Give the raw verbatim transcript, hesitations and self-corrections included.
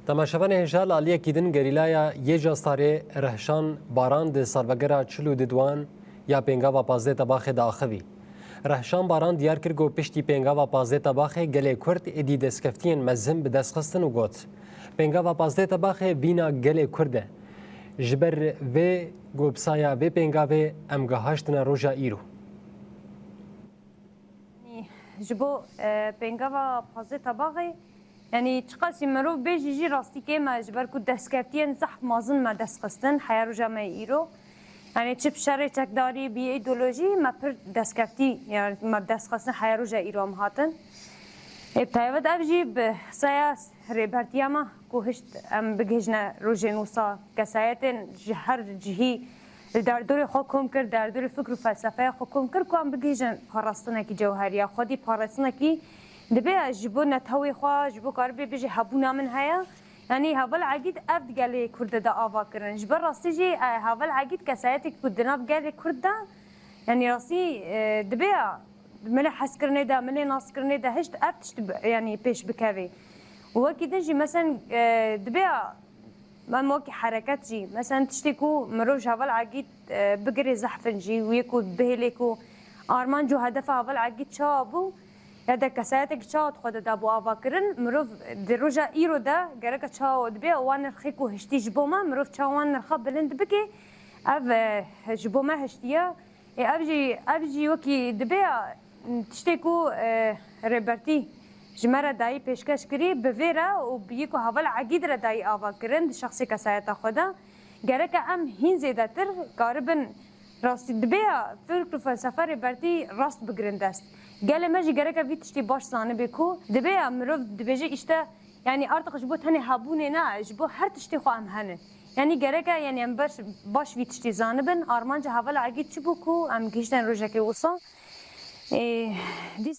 Temaşevanê hêja, li aliyekî din gerîlaya YJA Starê Rehşan Baran di salvegera çil û diduan ya pêngava pazdeh Tebaxê de axivî. Rehşan Baran diyar kir ku piştî pêngava pazdeh Tebaxê gelê Kurd êdî destkeftiyên mezin bi dest xistin û got, Pêngava pazdeh Tebaxê vîna gelê Kurd e. Ji ber vê ku bi saya vê pêngavê em gihaştine roja îro. Ji bo e, pêngava pazdeh Tebaxê, yanî çiqasî mirov bêjî jî rastî kêm e, ji ber ku destkeftiyên zehf mazin me dest xistin heya roja me yê îro. Yanî çi bi şerê çekdarî, bi îdeolojî me pir destkeftî, yanî me bi dest xistin heya roja îro em hatin. Ê, bi taybet ev jî bi saya rêbertiya me ku hişt em bigihîjine rojên wisa, kesayetên ji her cihî li derdorê xwe kom kir, derdorê fikr û felsefeya xwe kom kir ku em bigihîjin parastinekî cewheriya xwedî, parastinekî dibe ji bo netewê xwe, ji bo karibê bêje hebûna min heye. Yanî Heval Egîd ev di gelê Kurd de ava kirin. Ji ber rastî jî e, Heval Egîd kesayetek ku di nav gelê Kurd de, yanî rastî e, dibe ya milê hezkirinê de, milê naskirinê de hişt ev tişt bi- yanî pêş bikevê. Û wekî din jî mesen e, dibe ya em wekî hereket jî, mesen tiştê ku mirov ji Heval Egîd e, bigirê zehfin jî, wê ku bihêlê ku armanc û hedefa Heval Egîd çawa bû, ya de kesayetek çawa di xwe de dabû ava kirin, mirov di roja îro de gereke çawa dibe wan nirxê ku hiştî ji bo me, mirov çawa wan nirxa bilind bike, ev e, ji bo me hiştiye. Ê, ev jî, ev jî wekî dibe ya, tiştê ku e, rêbertî ji me re dayî pêşkeş kirî, bi vê re û bi yê ku Heval Egîd re dayî ava kirin di şexsê kesayeta xwe de, gereke em hîn zêdetir karibin rastî dibe ya fikr û felsefa rêbertî rast bigirin dest. Gelê me jî gereke vî tiştî baş zanibe ku dibe ya mirov dibêje îşte, yanî artık ji bo tenê hebûnê ne, ji bo her tiştê xwe em hene. Yanî gereke yanî em baş, baş vî tiştî zanibin, armanca Heval Egîd çi bû ku em gihîştin rojekê wisa. Ê, dîs